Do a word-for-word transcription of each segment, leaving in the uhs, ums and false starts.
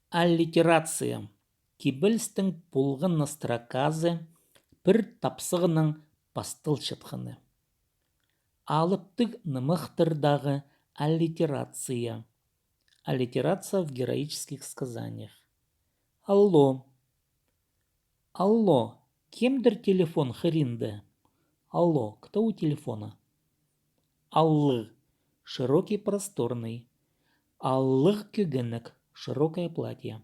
Аллитерация. Кибелістің полған на строказы пір тапсағынаң пасталчатханы. Алыптығ нымахтардағы аллитерация. Аллитерация в героических сказаниях. Алло. Алло, кемдір телефон хыринда? Алло, кто у телефона? Аллығ, широкий, просторный. Аллығ кӧгенек, широкое платье.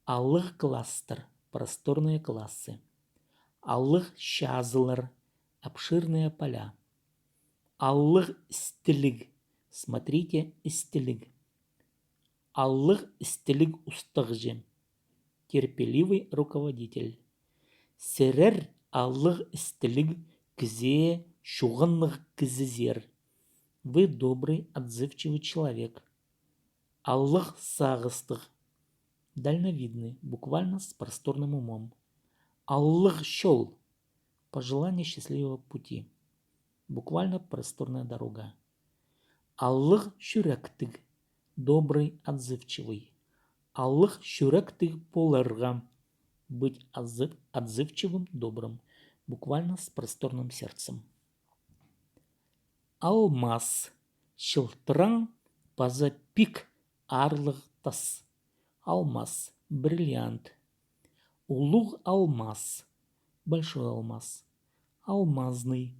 Аллығ класстар, просторные классы. Аллығ чазылар, обширные поля. Аллығ істіліг, смотрите, істіліг. Аллығ істіліг устағҷы, терпеливый руководитель. Сірер аллығ істіліг кізее чуғаннығ кізізер. Вы добрый, отзывчивый человек. Аллығ сағыстығ, дальновидный, буквально с просторным умом. Аллығ чол, пожелание счастливого пути, буквально просторная дорога. Аллығ чӱректіг, добрый, отзывчивый. Аллығ чӱректіг поларға, быть отзыв-, отзывчивым, добрым, буквально с просторным сердцем. Алмас, чылтыраң паза пик аарлығ тас. Алмас, бриллиант. Улуғ алмас, большой алмаз. Алмазный.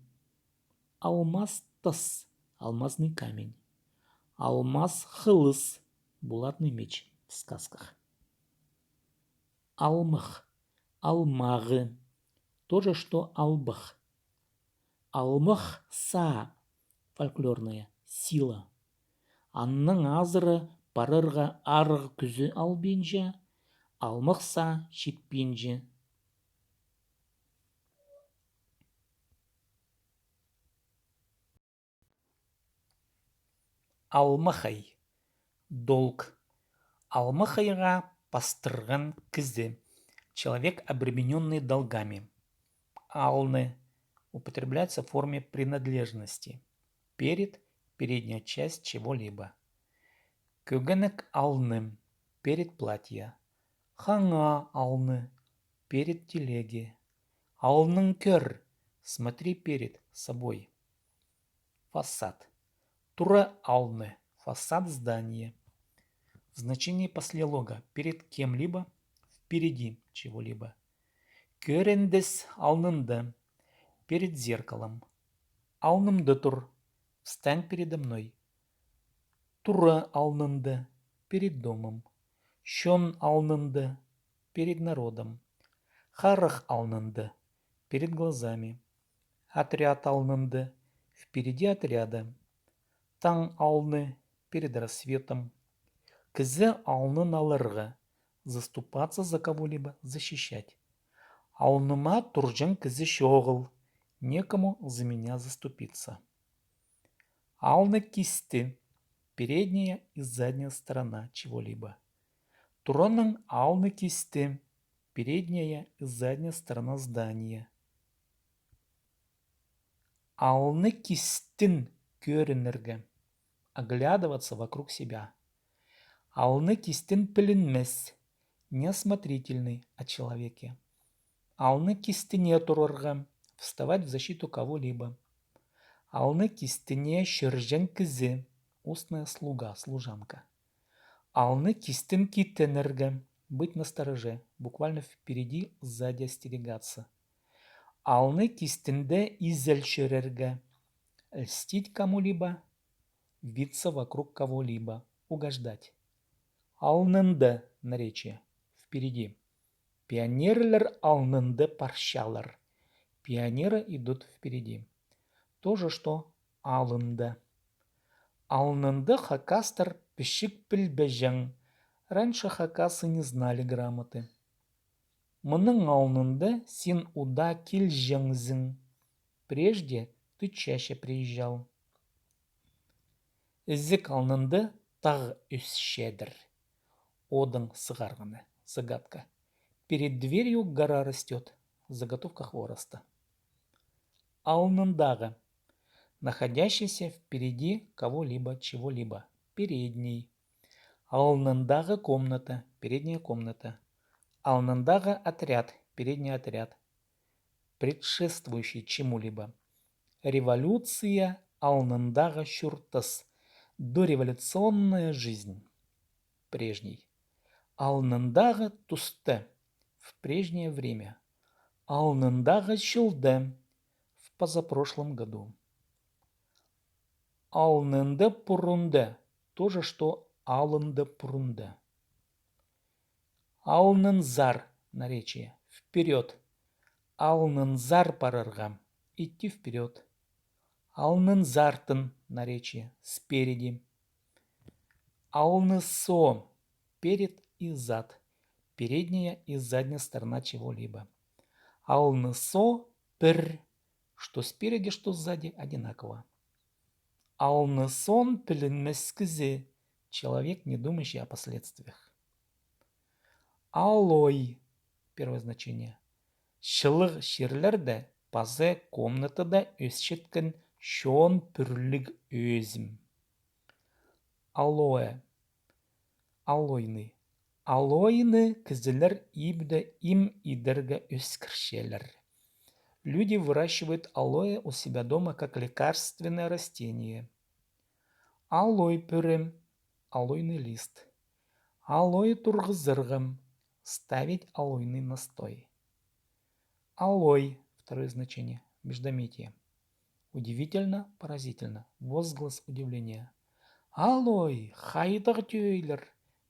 Алмас тас, алмазный камень. Алмас хылыс, булатный меч в сказках. Алмах, алмағы. То же, что албах. Алмах саа, фольклорная сила. Аннаң азыра парарға арығ кӱзі албинча, алмах саа читпинче. Алмахай. Долг. Алмахайға пастырған кізі. Человек, обременённый долгами. Алны. Употребляется в форме принадлежности. Перед, передняя часть чего-либо. Кӧгенек алны. Перед платье. Хаңаа алны. Перед телеге. Алның кӧр. Смотри перед собой. Фасад. Тура алны. Фасад здания. Значение послелога. Перед кем-либо, впереди чего-либо. Кӧріндіс алнында. Перед зеркалом. Алнымда тур. Встань передо мной. Тура алнында. Перед домом. Чон алнында. Перед народом. Харах алнында. Перед глазами. Отряд алнында. Впереди отряда. Таң алны. Перед рассветом. Кізі алнын аларға. Заступаться за кого-либо, защищать. Алныма турҷаң кізі чоғыл. Некому за меня заступиться. Алны кисті. Передняя и задняя сторона чего-либо. Тураның алны кисті. Передняя и задняя сторона здания. Алны кистін кӧрінерге. Оглядываться вокруг себя. Алны кистін пілінмес. Неосмотрительный о человеке. Алны кистіне турарға. Вставать в защиту кого-либо. Алны кистіне чӧрҷең кізі. Устная слуга, служанка. Алны кистін китенерге. Быть настороже. Буквально впереди, сзади, остерегаться. Алны кистінде изел чӧрерге. Льстить кому-либо. Виться вокруг кого-либо. Угождать. Алнында, наречие. Впереди. Пионерлер алнында парчалар. Пионеры идут впереди. То же, что алында. Алнында хакастар пічік пілбеҷең. Раньше хакасы не знали грамоты. Мының алнында син удаа килҷеңзің. Прежде ты чаще приезжал. Ізік алнында тағ ӧсчедір. Одың сығарғаны. Загадка. Перед дверью гора растёт. Заготовка хвороста. Алнындағы. Находящийся впереди кого-либо, чего-либо. Передний. Алнындағы комната. передняя комната. Алнындағы отряд, передний отряд, предшествующий чему-либо. Революция, алнындағы чуртас, дореволюционная жизнь, прежний. Алнындағы туста, в прежнее время. Алнындағы чылда, в позапрошлом году. Алнында, пурунда, то же, что алында, пурунда. Алнынзар, наречие, вперёд. Алнынзар парарға, идти вперёд. Алнынзартын, наречие, спереди. Алнысо, перед и зад, передняя и задняя сторона чего-либо. Алнысо пір, что спереди, что сзади, одинаково. Алнысон пілінмес кізі, человек, не думающий о последствиях. Алой, первое значение. Чылығ чирлерде паза комнатада ӧсчеткен чон пӱрліг ӧзім. Алоэ. Алойны. Алойны кізілер ибде им идерге ӧскірчелер. Люди выращивают алоэ у себя дома как лекарственное растение. Алой пӧрем, алойный лист. Алой турғызарға, ставить алойный настой. Алой, второе значение, междометие. Удивительно, поразительно, возглас удивления. Алой, хайдағ тӧӧйлер,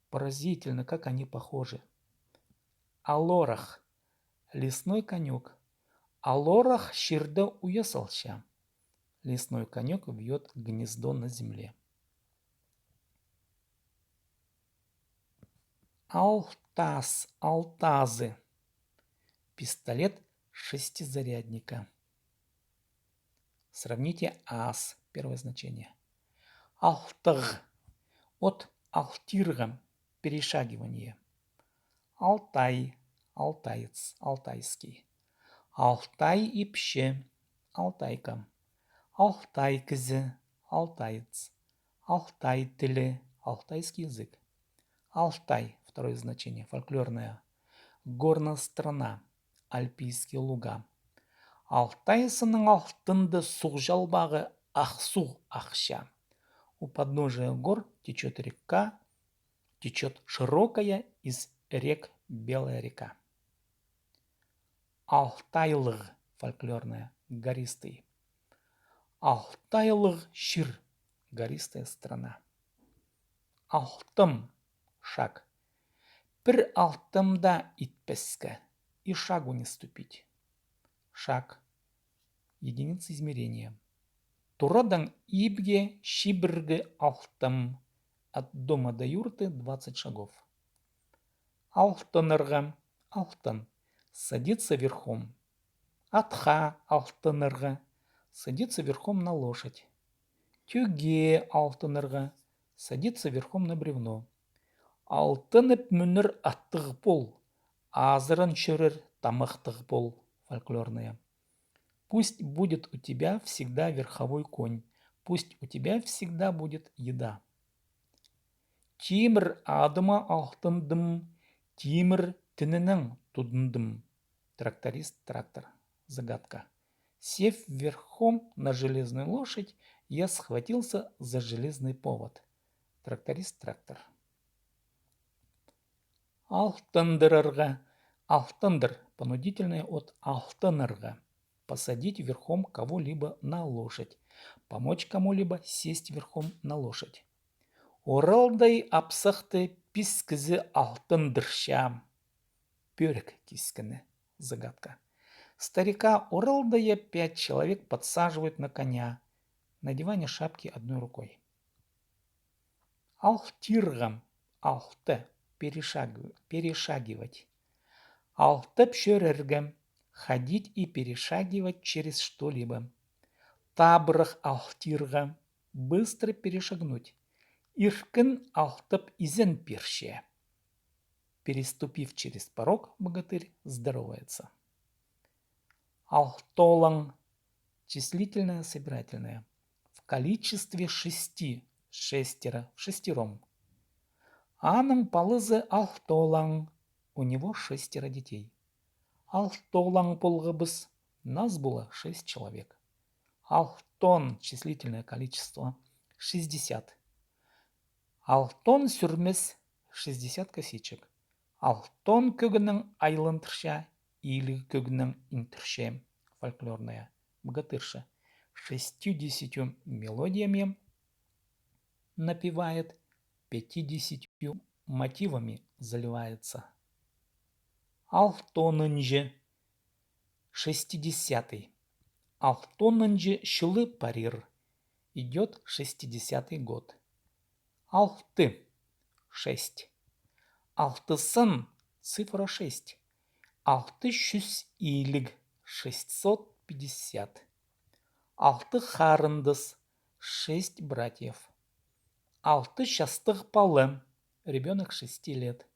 поразительно, как они похожи. Алорах, лесной конёк. Алорах чирде уя салча. Лесной конёк вьёт гнездо на земле. Алтас, алтазы. Пистолет шестизарядника. Сравните ас, первое значение. Алтығ. От алтирға, перешагивание. Алтай, алтаец, алтайский. Алтай ипчі, алтайка. Алтай кізі, алтаец. Алтай тілі, алтайский язык. Алтай, второе значение, фольклорное. Горная страна, альпийские луга. Алтай сынның алтында суғ чалбағы Ах суғ ахча. У подножия гор течёт река, течёт широкая из рек Белая река. Алтайлығ, фольклорное, гористый. Алтайлығ чир, гористая страна. Алтым, шаг. Пір алтым даа итпеске, и шагу не ступить. Шаг, единица измерения. Турадаң ибге чибіргі алтым, от дома до юрты двадцать шагов. Алтынарға, алтын. Садиться верхом. Атха алтынарға. Садиться верхом на лошадь. Тӧге алтынарға. Садиться верхом на бревно. Алтынып мӱнер аттығ пол. Азыран чӧрер тамахтығ пол. Фольклорное. Пусть будет у тебя всегда верховой конь. Пусть у тебя всегда будет еда. Тимір адыма алтындым, тимір тінінең тудындым. Тракторист, трактор. Загадка. Сев верхом на железную лошадь, я схватился за железный повод. Тракторист, трактор. Алтындырарға. Алтындыр, понудительное от алтынарға. Посадить верхом кого-либо на лошадь. Помочь кому-либо сесть верхом на лошадь. Оралдай апсахты пис кізі алтындырча. Пӧрік кискені. Загадка. Старика Оралдая пять человек подсаживают на коня. Надевание шапки одной рукой. Алтирға, алты, перешаг-, перешагивать. Алтып чӧрерге, ходить и перешагивать через что-либо. Табырах алтирға, быстро перешагнуть. Иркін алтып изен пирче. Переступив через порог, богатырь здоровается. Алтолаң, числительное, собирательное. В количестве шести, шестеро, в шестером. Аның палазы алты олаң, у него шестеро детей. Алты олаң полғабыс, нас было шесть человек. Алтон, числительное количество, шестьдесят. Алтон сӱрмес, шестьдесят косичек. Алтон кӧгенең айландырча, иліг кӧгенең индірче. Фольклорная богатырша. Шестьюдесятью мелодиями напевает, пятьюдесятью мотивами заливается. Алтонынҷы, шестидесятый. Алтонынҷы чылы парир. Идёт шестидесятый год. Алты, шесть. Алты сын, цифра шесть. Алты чӱс иліг, шестьсот пятьдесят. Алты харындас, шесть братьев. Алты частығ пала, ребёнок шести лет.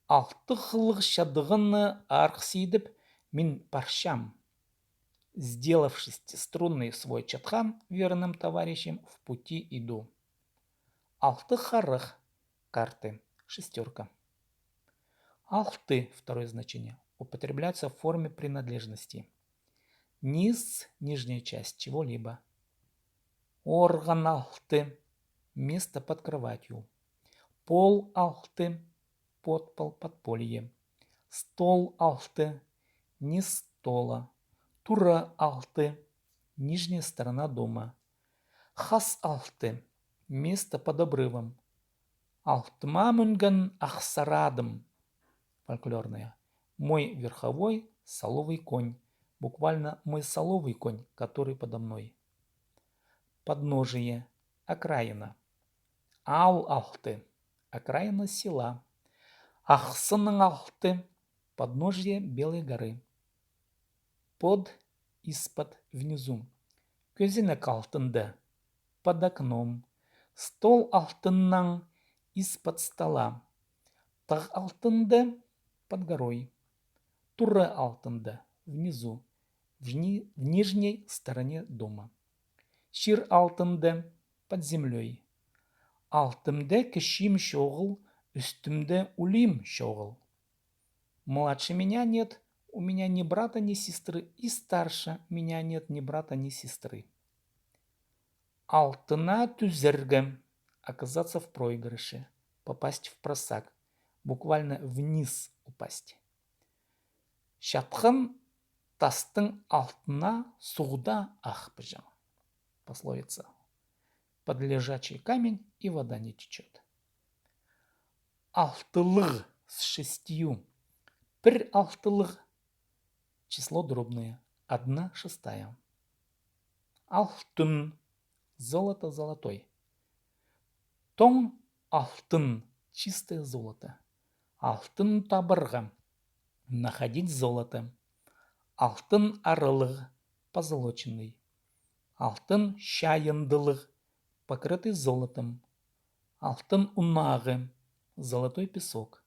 Алты хыллығ чадығны арғыс идіп, мин парчам. Сделав шестиструнный свой чатхан, верным товарищам в пути иду. Алты харах, карты, шестёрка. Алты, второе значение, употребляется в форме принадлежности. Низ, нижняя часть чего-либо. Орган алты, место под кроватью. Пол алты, подпол, подполье. Стол алты, низ стола. Тура алты, нижняя сторона дома. Хас алты, место под обрывом. Алтыма мӱнген ах сар адым. Фольклорная. Мой верховой соловый конь. Буквально мой соловый конь, который подо мной. Подножие, окраина. Аал алты, окраина села. Ах сынның алты, подножие Белой горы. Под, из-под, внизу. Кӧзенек алтында, под окном. Стол алтыннаң, из-под стола. Тағ алтында, под горой. Тура алтында, внизу, в ни-, в нижней стороне дома. Чир алтында, под землёй. Алтымда кічиим чоғыл, ӱстӱмде улиим чоғыл. Младше меня нет, у меня ни брата, ни сестры, и старше меня нет ни брата, ни сестры. Алтына тӱзерге, оказаться в проигрыше, попасть в просак, буквально вниз упасть. Чатхан тастың алтына суғда ахпаҷаң. Пословица. Под лежачий камень и вода не течёт. Алтылығ, с шестью. Пір алтылығ, число дробное, одна шестая. Алтын, золото, золотой. Тоң алтын, чистое золото. Алтын табарға, находить золото. Алтын аралығ, позолоченный. Алтын чайындылығ, покрытый золотом. Алтын унағы, золотой песок.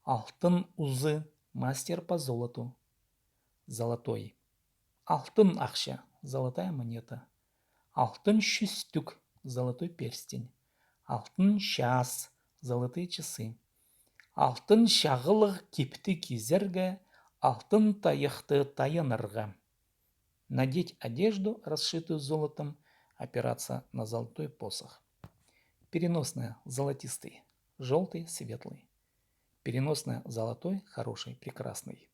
Алтын узы, мастер по золоту. Золотой. Алтын ахча, золотая монета. Алтын чӱстӱк, золотой перстень. Алтын час, золотые часы. Алтын чағылығ кипті кизерге, алтын тайыхты тайынарға. Надеть одежду, расшитую золотом, опираться на золотой посох. Переносное, золотистый, жёлтый, светлый. Переносное, золотой, хороший, прекрасный.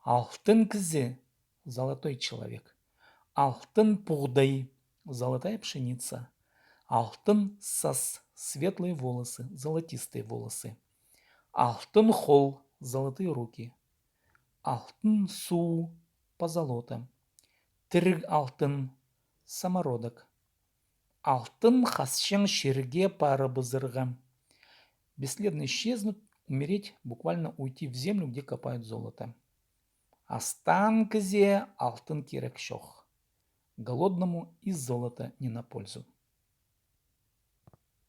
Алтын кізі, золотой человек. Алтын пуғдай, золотая пшеница. Алтын сас, светлые волосы, золотистые волосы. Алтын хол, золотые руки. Алтын суу, позолота. Тіріг алтын, самородок. Алтын хасчаң чирге парыбызарға. Бесследно исчезнуть, умереть, буквально уйти в землю, где копают золото. Астаан кізее алтын кирек чох. Голодному и золото не на пользу.